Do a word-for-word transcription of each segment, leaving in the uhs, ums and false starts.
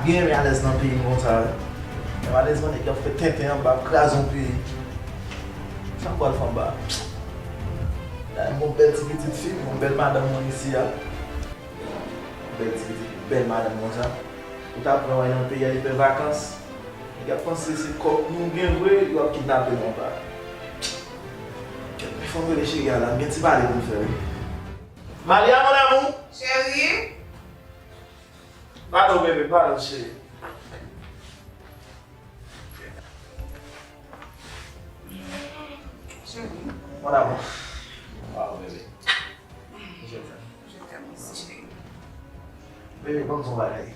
Gen renmen alèz nan peyi m konsa. Men malerezman, nèg yo ap fè tenten anba, ap kraze yon peyi. Sa m pral fè anba? Dayè, m gon bèl ti pitit fi, m gon bèl madanm mwen isi a. Bèl ti pitit, bèl madanm konsa. Ou ta pran w al nan peyi a, li fè vakans. Nèg ap panse se kòb nou gen vre, yo ap kidnape nou anba. Men fò m rele cheri a la, m gen ti pale pou m fè wi. Malia, mon amour. Chéri. Padon, bebe, padon, cheri. Chéri. Mon amour. Waw, bebe. Je t'aime. Je t'aime aussi, chéri. Bebe, ban m di w yon bagay.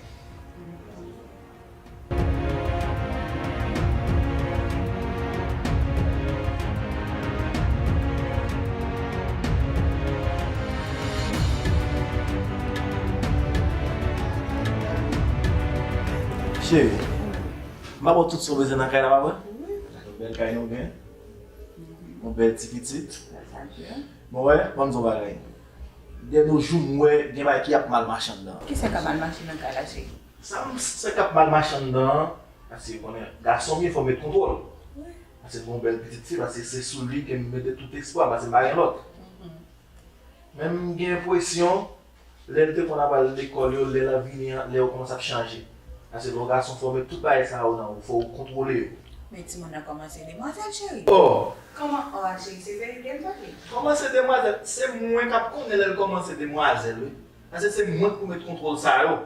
Cheri, m ba w tout sa w bezwen nan kay la, pa vre? Yon bèl kay nou gen. Yon bèl ti pitit. Bon, wè, ban m di w yon bagay. De nos jours, m wè gen bagay ki ap mal mache anndan an. Kisa k ap mal mache nan kay la, cheri? Sa m, sa k ap mal mache anndan an, paske konnen gason m ye, fò m met kontwòl. Wi. Paske m gon bèl pitit fi, paske se sou li ke m mete tout espwa, paske m pa gen lòt. Mhm. Men m gen enpresyon, lè l te konn ap al lekòl yo, lè l ap vini an, lè yo kòmanse ap chanje. Paske lè w gason fò w met tout bagay sa yo nan ou, fò w kontwole yo. Men timoun nan kòmanse demwazèl, cheri. Oh! Kòman, oh, cheri, se verite m tande. Kòman se demwazèl? Se mwen k ap konnen lè l kòmanse demwazèl, wi. Paske se mwen k pou met kontwòl sa yo.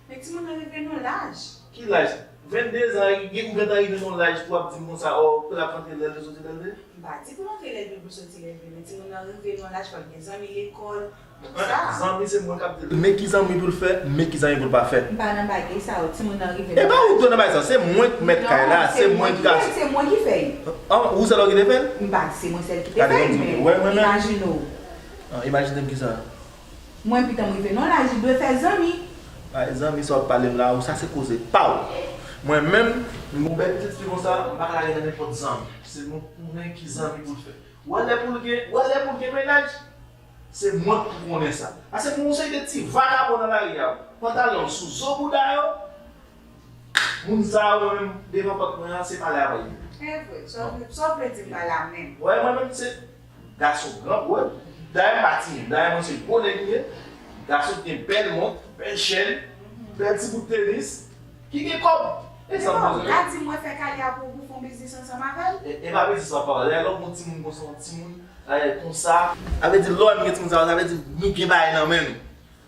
Men timoun nan rive nan laj. Ki laj? Venndezan, ou gentan rive nan laj pou w ap di m konsa, oh, pou l ap rantre lè l vle soti lè l vle? M pa di pou l rantre lè l vle, pou l soti lè l vle, men timoun nan rive nan laj, fò l gen zanmi lekòl, tout sa. Zanmi, se mwen k ap di l men ki zanmi pou l fè, men ki zanmi pou l pa fè. M pa nan bagay sa yo, timoun nan rive nan laj. E pa ou k dwe nan bagay sa, se mwen k mèt kay la, se mwen k ka. Non, se mwen ki fè l, se mwen ki fè l. An, ou sèl ou ki te fè l? M pa di se mwen sèl ki te fè l, men imajine w. An, imajine m kisa? Mwen, pitan m rive nan laj, li dwe fè zanmi. Ay, zanmi sa w ap pale m la, ou sa se koze pa w. Mwen menm, m gon bèl pitit fi konsa, m pa ka lage nan nenpòt zanmi. Se mwen konnen ki zanmi pou l fè. Ou wè lè pou l gen, ou wè lè pou l gen mennaj, se mwen k pou konnen sa. Paske m wè yon seri de ti vagabon nan lari a, pantalon sou zo bouda yo, moun sa yo menm devan pòt mwen an, se pale avè yo. E vre, sa w vle, sa w vle di m pa la menm. Wè, mwen menm se gason gran, wè. Dayè m pa timoun, dayè mwen se gwo nèg m ye. Gason ki gen bèl mont, bèl chèn, bèl ti bout tenis, ki gen kòb. E sa m bezwen. Ou ka di m wè fè kalya pou, pou fè yon biznis ansanm avè l? E, e pa biznis w ap pale. Lè w gon timoun konsa, yon timoun, e, konsa. Sa vle di lè w gen timoun sa yo, sa vle di nou gen bagay nan men nou.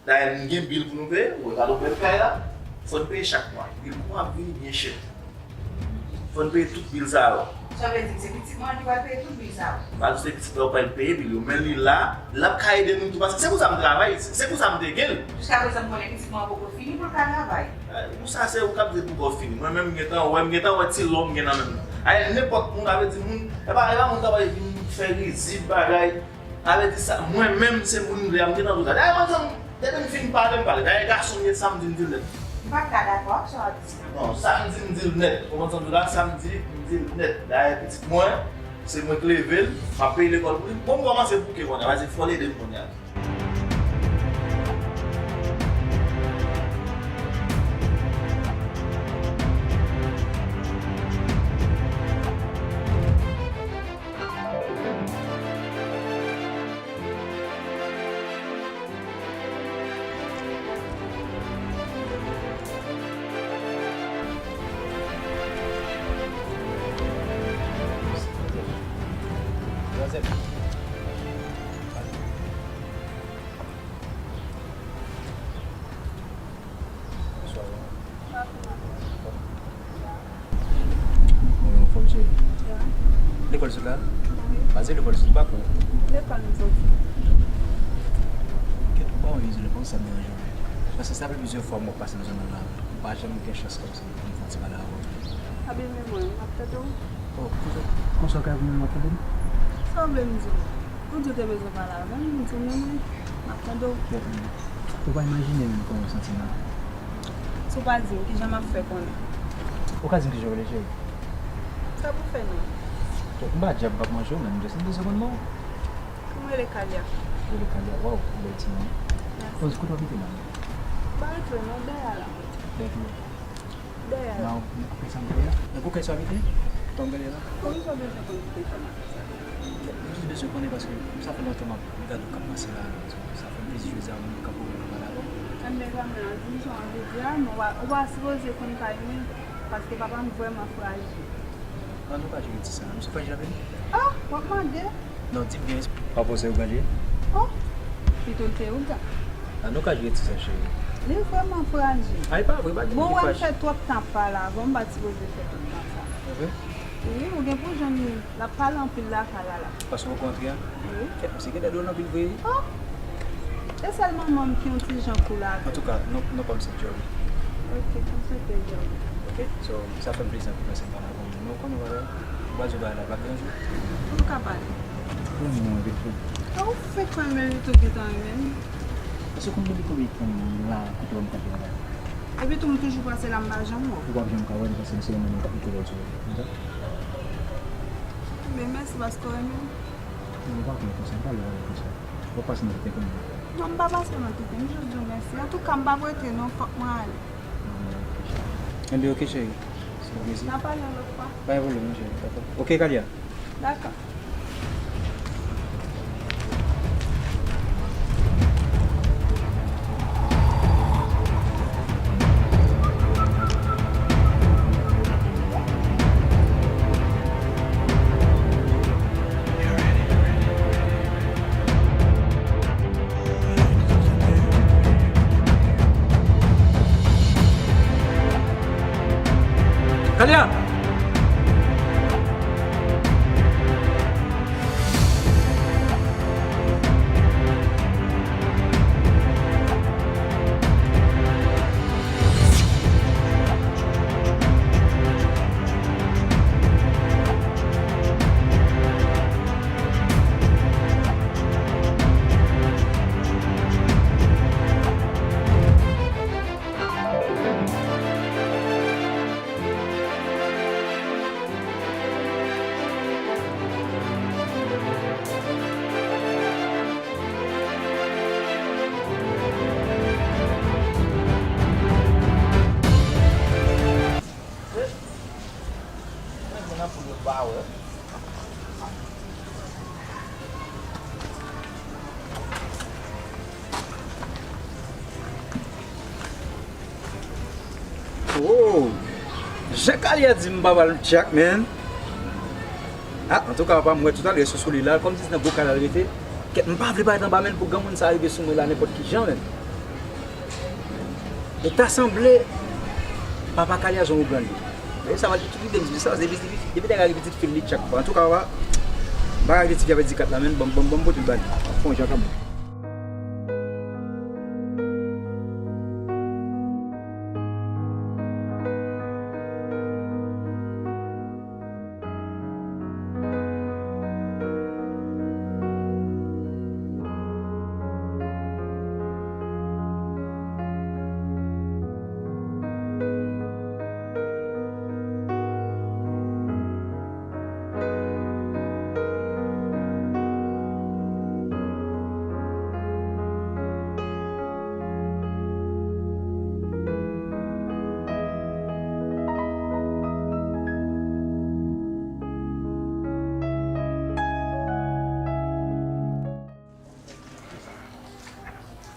Dayè, nou gen bil pou nou peye. Ou gade yon bèl kay la. Fò n peye chak mwa. Bil kouran ap vini byen chè. Fò n peye tout bil sa yo. Sa vle di se pitit mwen ki pral peye tout bil sa yo? Pa di se pitit la ou pral peye bil yo, men li la, l ap ka ede nou tou, paske se pou sa m travay, se pou sa m te gen l. Jiskaprezan, m konnen pitit mwen an poko fini pou l ka travay. Eh, ou sa se ou k ap di l poko fini. Mwen menm, m gentan wè, m gentan wè ti lò m gen nan men m nan. Ay, nenpòt moun, sa vle di moun, e pa, e pa moun k ap vin fè rizib bagay. Sa vle di sa, mwen menm se moun m vle a, m gentan di w sa. Dayè, mwen, depi m fin pale, m pale. Dayè, gason m ye, sa m di, m di l nèt. M pa t ka dakò ak sa w ap di a. Non, sa m di, m di l nèt. Ou konprann sa m di w la? Sa m di, m di l nèt. Dayè, pitit mwen, se mwen k leve l, m ap peye lekòl pou li. Bon, m kòmanse bouke kounye a, paske fò l ede m kounye a. Bonswa. Bon, anfòm, cheri? Ya. Lekòl sot la? Wi. Pase lekòl sot pa kou? Lekòl m soti. Kèt, ou pa wè izole, pa wè sa m deranje w. Paske sa fè plizyè fwa m wè w pase nan zòn nan la. Ou pa janm gen chans kòmsi pou m fè yon ti pale avè w. Ap renmen mwen, m ap tande w. Oh, konsa, konsa w ka renmen m ap tande m? Sa w vle m di w? Ou di w te bezwen pale avè m, m di w men mwen, m ap tande w. Ou pa imajine menm kòman w santi m la. Si w pa di m, kijan m ap fè konnen? Ou ka di m kijan w rele, cheri? Sa pou fè non. Bon, m pa dyab, m p ap manje w, men m just bezwen konn non w. M rele Kalia. Rele Kalia, waw, bèl ti non. Mèsi. Kote w abite la? M pa ret lwen non, dèyè a la m rete. Dèyè ki bò? Dèyè la. Nan, nan kwen sa m gade a? Nan kwen sa w abite? Kòm gade la? Wi, sa bezwen konn ki kesyon nan sa. Mwen jis bezwen konnen paske sa fè lontan m ap gade w k ap pase la. Sa fè m plezi jodi a m kanpe w pou m pale avè w. Anben, zanmi an, di m sa w anvi di a, men w pa, w pa sipoze konn kay mwen, paske papa m vrèman frajil. An nou ka jere ti sa. Misye frajil anpil? Ah, w ap mande? Non, di m byen. Pa poze ou gade. Oh, pito l te ou ta. An nou ka jere ti sa, cheri. Li vrèman frajil. Ay, pa vre, pa di m Bon, li wè m frajil. Fè twòp tan ap pale avè w, m pa t sipoze fè tout tan sa. E vre? Wi, ou gen pou jwenn li. L ap pale anpil lakay la la. Paske w kontre a? Wi. Kèt, misye gen dèdwòl anpil vre. Oh! E sèl manman m ki yon ti jan kou la. Antouka, non, non pa m se Jerry. Ok, m se te Jerry. Ok, so, sa fè m plezi anpil paske m pale avè w. Men w konnen bagay, m pral di w bagay la, pa deranje w. Ou ka pale. Ou renmen mwen, Vito. A ou fèk renmen Vito gentan renmen m. Èske w konn depi konbyen tan m la kote w m kanpe la? Epi tou, m toujou panse la m pa janm wè w. Ou p ap janm ka wè m, paske m se yon moun k ap mete lòd sou ou. Konsa? Men mèsi paske w renmen m. Non, ou pa konn konsa, m pa lè w konsa. W ap pase nan tèt mwen. Non, m pa pase nan tèt mwen, m jis di w mèsi. Antouka, m p ap rete non, fòk mwen ale. Enben, ok, cheri. Se yon plezi. N a pale yon lòt fwa. Pa gen pwoblèm, non, cheri. Dakò. Ok, Kalia. Dakò. Kalia! Oh! Jan Kalia di m pa pral tchak, man. Ah, antouka, papa m wè toutalè sou sou li la, kòmsi se nan gwo kay la l rete. Kèt, m pa vle parèt anba, man, pou granmoun sa rive sou mwen la nenpòt ki jan, man. E ta sanble papa Kalia se yon ougande. E sa va tou kite m di sa, depi, depi, depi nèg la gen pitit fi l, li tchak pa. Antouka, papa, m pa ka kite tifi a pèdi kat la, man, ban m, ban m, ban m pote l ba li. Fè yon jan kanmenm.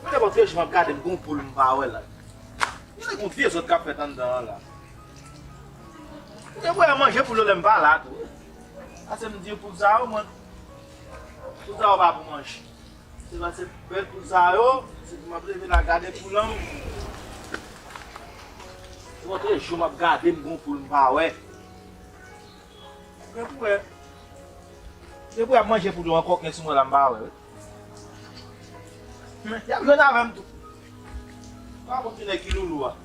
Mwen te kontre jan m ap gade m gon poul m pa wè la. Gade gon vye zòt k ap fèt anndan an la. Mwen te voye manje poul yo lè m pa la tou. Pase m di poul sa yo, mwen, poul sa yo pa pou manje. Se pase bèl poul sa yo, se pou m ap leve la gade poul an. Se kontre jou m ap gade m gon poul m pa wè. Depi wè, depi w ap manje poul yo ankò, gen sou mwen la m pa wè wi. Men, y ap jwenn avè m tou. Pa konn ki nèg ki loulou a.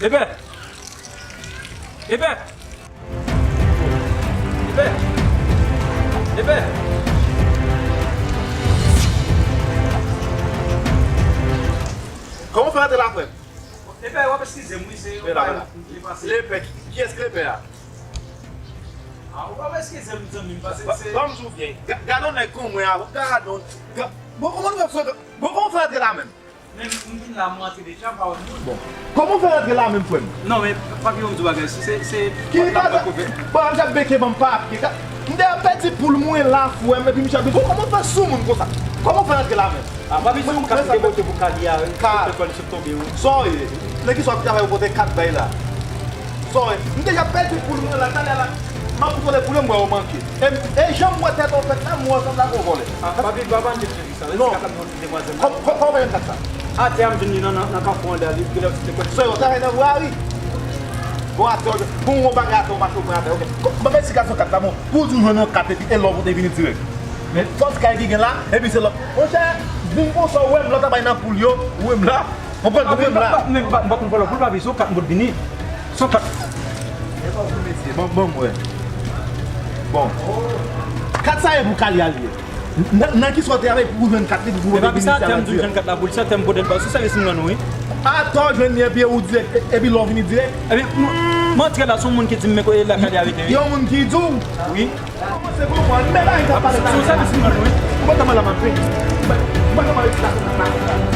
Epè! Epè! Epè! Epè! Kòman w fè rantre la, frè m? Epè, w ap eskize m, wi, se yon bagay m te pase. Lepè, ki, kiyès ki lepè a? Ah, w ap eskize m, zanmi m, pase se. Ban m di w byen. Ga-, gade yon nèg kon mwen a, gade yon, ga-, bon, kòman nou fè, bon, kòman w fè rantre la menm? Men m vin la, m rantre deja, pa wè moun. Bon. Kòman w fè rantre la menm, frè m? Non, men, papi, ban m di w bagay, se, se, se, ki pa sa? Bon, ap ap beke ban m papye. Ka-, m te ap pèdi poul mwen la, frè m, epi misye ap di, bon, kòman w fè sou moun konsa? Kòman w fè rantre la menm? Ah, papi, se yon kat ki te pote pou Kali a, wi. Kat. Te fè l sot tonbe, wi. Sa w ye? Nan ki sa w ap travay ou pote kat bay la? Sa w ye? M deja pèdi poul mwen la, talè la. M ap kontwole poul yo, m wè yo manke. E, e jan m wè tèt ou fèt la, m wè w sanble ak yon vòlè. Ah, papi, pa ban m di sa, non. Kat la m jwenn demwazèl la. Kò-, kò-, kòman w fè jwenn kat sa? Atè a m jwenn li nan, nan, nan kafou anlè a, li genlè te konn. Sa yo travay nan vwari. Bon, atè, bon, yon bagay atè, w mache w pran atè, ok. Kò-, ban m esplikasyon kat la, bon. Pou w di w jwenn yon kat epi e lè w pote vini dirèk. Men fòs kay ki gen la, epi se lòt. Monchè, vin konsa, ou wè m lòt ap bay nan poul yo, ou wè m la. Konprann, ou wè m la. Men m pa, m pa konn vòlò poul, papi, se yon kat m pot vini. Se yon kat. Bon, bon, m wè. Bon. Kat sa e pou Kali a l ye. Nan, nan ki sa w te ale pou w jwenn kat li, pou w vini sa dirèk? Papi, sa atè m di m jwenn kat la pou li, sa atè m pote l ba, se sèvis m rann ou, wi. Atè w jwenn li epi e ou dirèk, e, epi lè w vini dirèk? Ebyen, m, m antre la, se yon moun ki di m men kote lakay li a rete, wi. Yon moun ki di w? Wi. Kòmanse konprann, men la, li ta pale la. Se yon sèvis m rann ou, wi. Ou pa ta mal a m ap vin. Ou pa, ou pa ta mal a m ap vin.